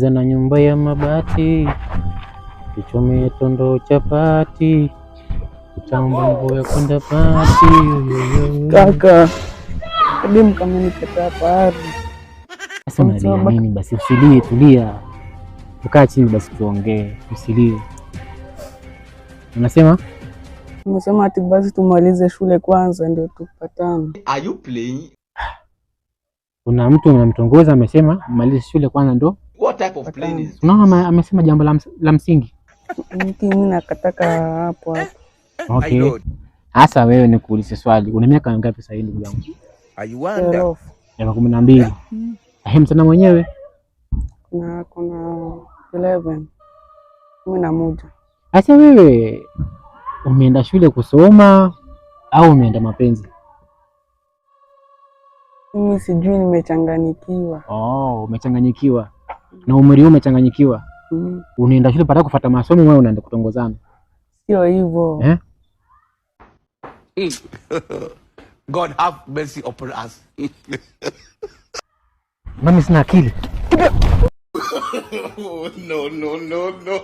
Na nyumba ya mabati, kichome tondo chapati, utamba nguo ya kwenda pati. Kaka, hadi mkamenikataa pahali. Sasa unalia nini basi? Usilie, tulia, ukaa chini basi tuongee, usilie. Unasema? Umesema ati basi tumalize shule kwanza ndio tupatane. Are you playing? Kuna mtu unamtongoza amesema malize shule kwanza ndo. What type of plane is this? Unaona, amesema jambo la msingi. Mimi nakataka hapo hapo. Okay. Lord. Hasa wewe nikuulize swali, una miaka mingapi sasa hivi ndugu yangu? I wonder. 12. Miaka 12. Ehe, msichana mwenyewe? Na kuna 11. 11. Sasa wewe umeenda shule kusoma au umeenda mapenzi? Mimi sijui, nimechanganyikiwa. Oh, umechanganyikiwa. Na umri huu umechanganyikiwa. Mm. Unaenda shule baada kufuata masomo, wewe unaenda kutongozana. Sio hivyo. Eh? God have mercy upon us. Mimi sina akili. No, no, no, no.